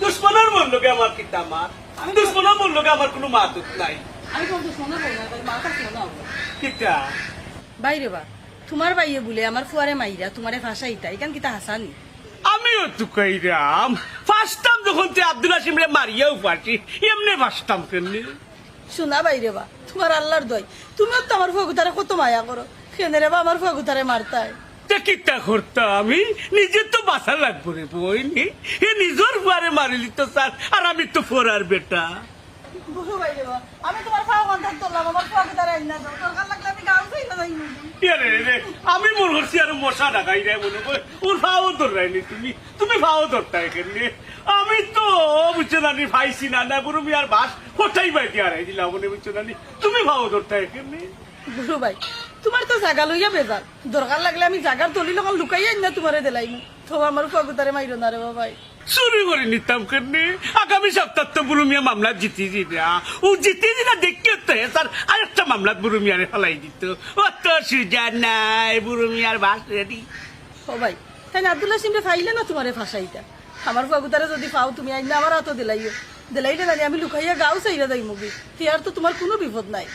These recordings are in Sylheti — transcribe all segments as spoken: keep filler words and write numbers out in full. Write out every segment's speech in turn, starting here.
দুশমনর বউর লগে আমার কিতা মাত? দুশমনর বউর লগে আমার কুনু মাত উত নাই। আমি তোমার দুশমনর বউ না, তাই মাত আছে না। কিতা? বাইরে বা, তোমার বাইয়ে বুলে আমার ফুয়ারে মাইরা তোমারে ফাঁসাইতা, ইখান কিতা হাছানি? আমিও তো কইরাম, ফাঁসতাম যখন তে আব্দুল হাসিমরে মারিয়াউ ফাঁসি, এমনে ফাঁসতাম কেনে? শোনা বাইরে বা, তোমার আল্লার দোয়াই, তুমিও তো আমার ফুয়াগুতারে কত মায়া করো, কেনে রে বা আমার ফুয়াগুতারে মারতায়? তে কিতা করতাম আমি? নিজে তো বাঁচা লাগবো রে বইন, হে নিজর ফুয়ারে মারিলিতো চার, আর আমি তো ফরার বেটা। বড় বাইরে বা, আমি তোমার পাও কন্টাক্ট করলাম, আমার ফুয়াগুতারে আইন না দাও, দরকার লাগলে আমি গাঁও ছাইড়া যাইমু। এ রে রে, আমি মনে করছি আর মশা ডাকাই রে মনে কই, ওর পাও ধররায়নি তুমি, তুমি পাও ধরতায় কেনে? আমি তো বুঝছো না নি, পাইছি না, না বুরু মিয়ার বাঁশ কোথায় বাইতে হারাই দিলা মনে, বুঝছো না নি, তুমি পাও ধরতায় কেনে? বড় ভাই, তোমার তো জাগা লইয়া বেজার, দরকার লাগলে আমি জাগার দলিল অকল লুকাইয়া আইন না তোমারে দিলাইমু, তো আমার ফুয়াগুতারে মাইরো না রে বা ভাই। চুরি করি নিতাম কেনে? আগামী সপ্তাহ তো বুরু মিয়া মামলা জিতি দিরা। ও জিতি দিরা দেখিও তো হে স্যার, আরেকটা মামলাত বুরু মিয়ারে ফালাই দিত। ও তো সুজা নাই, বুরু মিয়ার বাঁশ রেডি। ও ভাই, তাইন আব্দুল হাসিমরে ফাইলে না তোমারে ফাঁসাইতা? আমার ফুয়াগুতারে যদি ফাও তুমি আইন না আমার আতো দিলাইও। দিলাইলে জানি আমি লুকাইয়া গাঁও ছাইড়া যাইমুগি। তে আর তো তোমার কুনু বিপদ নাই।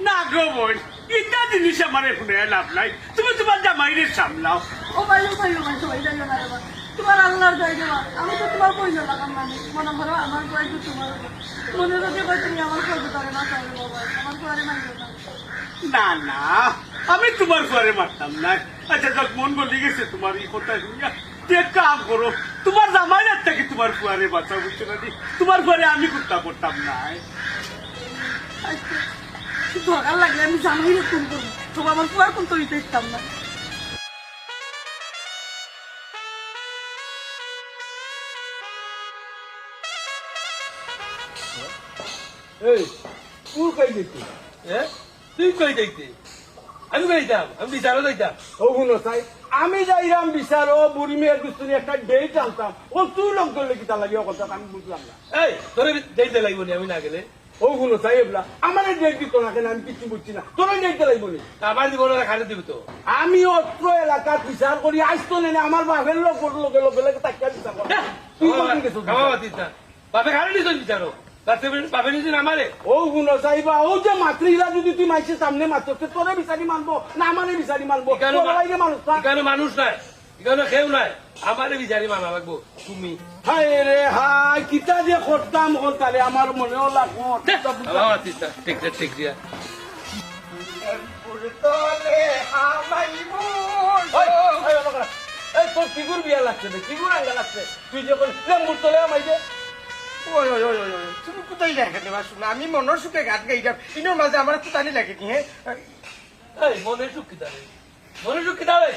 না গো বইন, ইতা জিনিস আমারে হুনাইয়া লাভ নাই। তুমি তোমার জামাইরে সামলাও। ও ভাই, ও ভাই, ও ভাই, সবাই যাইও না রে বা। তোমার আল্লার দোয়াই রে বা। আমি তো তোমার বইন লাখান মানুষ। মনে করো আমার বইন তো তোমার বইন। মনে যদি কয় তুমি আমার ফুয়াগুতারে না চাও রে বাবা, আমার ফুয়ারে মাইরো না। না, না, আমি তোমার ফুয়ারে মারতাম না। আচ্ছা, যাক, মন গলি গেছে তোমার ই কথা হুনিয়া। তে এক কাম করো, তোমার জামাইর আত থাকি তোমার ফুয়ারে বাঁচাও, বুঝছো না নি? তোমার ফুয়ারে আমি কুন্তা করতাম না। আচ্ছা, দরকার লাগলে আমি জামাইরে খুন করমু, তবু আমার ফুয়ার কুন্তা অইতে দিতাম না। এই, তুই কই যাইতে? এ? তুই কই যাইতে? আমি কই যাইতাম? আমি বিচারো যাইতাম। ও হুনো চাই, আমি যাইরাম বিচারো, বুড়ি মিয়ার গুস্তুনি একটা ডেট আনতাম। ও তুই লোক ধরলে কিতা লাগে, ও কথা আমি বুঝলাম না। এই, তোরে ডেট দিলাইবো নি আমি না গেলে? ও হুনো চাই, এবলা আমারে ডেট দিত না কেনে, আমি কিচ্ছু বুঝছি না। তোরে ডেট দিলাইবো নি? আমার দিব না, কারে দিবি তো? আমি অত্র এলাকাত বিচার করি, আইজ তো নেনে আমার বাপের লোক লগে লগে লগে তাকিয়া বিচার কর। হ্যাঁ, তুই আমার কোন গেছো? আমার বাতিস না। বাপে কারে নিছইন বিচারো? বাপে, বাপে নিছইন আমারে? ও হুনো চাইবা, ও যে মাতরে ইলা যদি তুই মাইনষর সামনে মাতস, তে তোরে বিচারি মানবো না আমারে বিচারি মানবো? ইকানো মা-, বড় ভাইরে মানুষ না। ইকানো মানুষ নাই, ইকানো কেউ নাই, আমারে বিচারি মানা লাগবো তুমি। হায় রে হায়, কিতা যে করতাম অখন তারে আমার মনেও লাগবো। দে, বাবা, ঠিক, ঠিক, ঠিক, ঠিক দিয়া। ওই, ওই, ওই, ওই, এই তোর কিগুর বিয়া লাগছে রে? কিগুর আঙ্গা লাগছে? তুই যে কইলি, লেম্বুর তলে আমাই দে। ওই, ওই, ওই, ওই, ওই, তুমি কোথায় যাই এখানে বা শুনো? আমি মনর সুখে গান গাইলাম, ইনোর মাঝে আমার একটু টানি লাগে নি, হ্যাঁ? এই, মনর সুখ কিতা রে? মনর সুখ কিতা রে?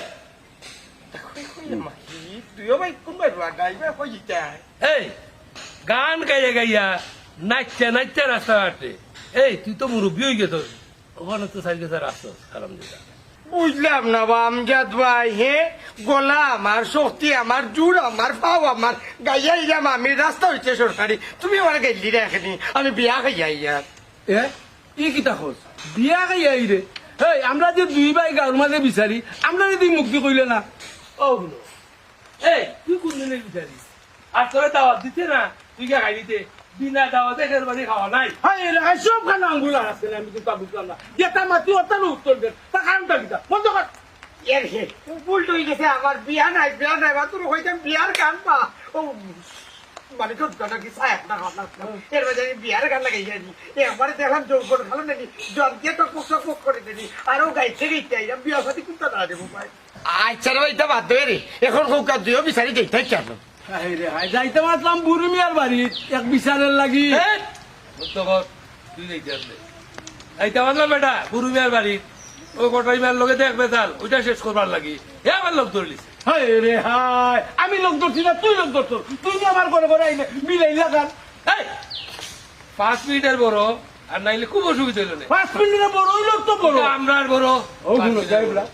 দেখো, এই কইলে মাহি, দুইও ভাই কোন ভাই রোয়া গাইবা, কই ইটা? এই, গান গাইয়া গাইয়া, নাচতে নাচতে রাস্তা হাঁটে। এই, তুই তো মুরব্বি অই গেছস। অখানো তো চাইর গেছে রাখছস, হারামজাদা। বুঝলাম না বা আমজাদ ভাই, হে? গলা আমার, শক্তি আমার, জোর আমার, পাও আমার, গাইয়া আইলাম আমি, রাস্তা অইছে সরকারি, তুমি আমার গাইলি রাখেনি, আমি বিয়া খাইয়া আইয়ার। এ? ই কিতা কস? বিয়া খাইয়া আই রে? হেই, আমরা যে দুই ভাই গাঁওর মাঝে বিচারি, আমরারে দি মুক্তি কইলে না। ও হুনো, এই, তুই কোন দিনের বিচারি? আর তোরে দাওয়াত দিছে না, তুই গিয়া খাইলিতে। বিনা দাওয়াতে একের বাড়ি খাওয়া নাই। হায় রে, হায়, সব খানা আঙ্গুল আর আছে না, আমি কিন্তু বুঝলাম না। যেটা মাতি ওটার উত্তর দে, তা কারণটা কিতা? বন্ধ কর। এর হে, ভুল হয়ে গেছে আমার, বিয়া নাই, বিয়া নাই, বা তোর হইতাম বিয়ার গান বা। ও, মানে তো জানা কি চায় না, খাওয়া না। এর মাঝে আমি বিয়ার গান লাগাই জানি। একবারে দেখলাম যৌবন ভালো নাকি, জল দিয়ে টকবক টকবক করে দিলি। আর ও গাইতে গাইতে আইলাম, বিয়া শাদী কোনটা না দেবো ভাই? আচ্ছা রে, ইটা বাদ দে রে। এখন কউক্কা দুইও বিচারি যাইতায় কেনে? হায় রে হায়, যাইতাম আছলাম বুরু মিয়ার বাড়িত এক বিচারর লাগি। এই, মুক্ত কর, তুই যাইতে আছলে। যাইতাম আছলাম বেটা, বুরু মিয়ার বাড়িত। ও কটাই মিয়ার লগে দেখ বেতাল, ওইটা শেষ করবার লাগি। হে আবার লোক ধরলিছে। হায় রে হায়, আমি লোক ধরছি না, তুই লোক ধরছস। তুই যে আমার ঘরে ঘরে আইলে, মিলাইলা কার? এই, পাঁচ মিনিটের বড়, আর নাইলে খুব অসুবিধা হইল না। পাঁচ মিনিটের বড় অইল তো বড়। এটা আমরার বড়। ও, হুনো, যাই বলা।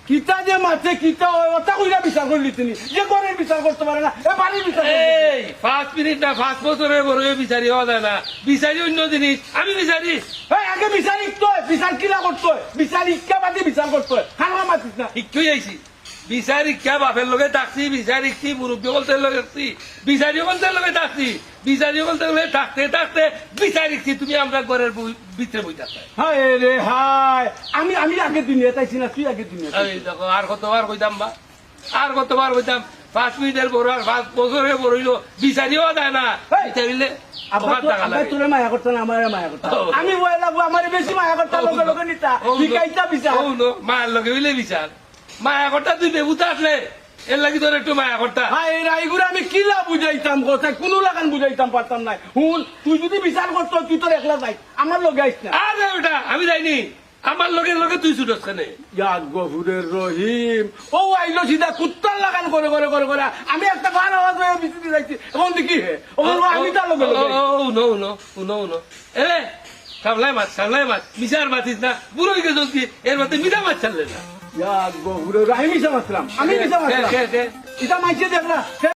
কিতা যে মাতে, কিতা অয়, ওটা কইরা বিচার করলি তুমি। যে ঘরের বিচার করতে পারে না, এ বাড়ির বিচার করতে পারে না। এই, পাঁচ মিনিট না, পাঁচ বছরের বড় অইয়া বিচারি হওয়া যায় না। বিচারি অন্য জিনিস, আমি বিচারি। এই, আগে বিচার শিখতে হয়, বিচার কিলা করতে হয়, বিচার শিক্ষা বাদে বিচার করতে হয়। খারাপ মাতিস না। শিক্ষাই আইছি। বিচার ইক্কা বাপের লগে থাকছি, বিচার ইকছি মুরব্বি অকলতর লগে থাকছি, বিচারি অকলতর লগে থাকছি, বিচারি অকলতর লগে থাকতে থাকতে বিচার ইকছি তুমি আমরার ঘরর বই-, ভিতরে বই থাকতে। হায় রে হায়, আমি, আমি আগে দুনিয়াত আইছি না, তুই আগে দুনিয়াত এই আইছস। দেখো, আর কতবার কইতাম বা, আর কতবার কইতাম, পাঁচ মিনিটর বড় আর পাঁচ বছরর বড় অইলো, বিচারিও দেয় না, এই, বিচারিলে আব্বা ওখান তো, টাকা আব্বা লাগে। তোরে মায়া করতা না, আমারে মায়া করতা। ও। আমি ওই লাগবো, আমারে বেশি মায়া করতা, ও, লগে লগে নিতা, ও, হিকাইতা বিচার। ও, নো, মার লগে অইলে বিচার। মায়া করতা তুই বেবুতা আসলে, এর লাগি তোর একটু মায়া করতা। হায় রে, ইগুরে আমি কিলা বুঝাইতাম, কথা কুনু লাখান বুঝাইতাম পারতাম নায়। হুন, তুই যদি বিচার করছস, তুই তোর একলা যাইস, আমার লগে আইস না। আরে বেটা, আমি যাইনি, আমার লগে লগে তুই ছুটস কেনে? ইয়া গফুরের রহিম, ও আইলো সিধা কুত্তার লাখান করে করে করে করে, আমি একটা ফার আওয়াজ অইয়া বিচি দি যাইছি, অখন দেখি হে, অখন আমি তার লগে লগে আইছি। ও, ও, ও, নো, নো, নো, নো। এ, সামলাই মাত, সামলাই মাত। মিছা আর মাতিস না। বুড়ো অই গেছস কি? এর মধ্যে মিছা মাত ছাড়লে না। ইয়া গফুরের রহিম, মিছা মাতলাম। আমি মিছা মাতলাম। কে, কে, কে? ইটা মাইনষে দেখলা।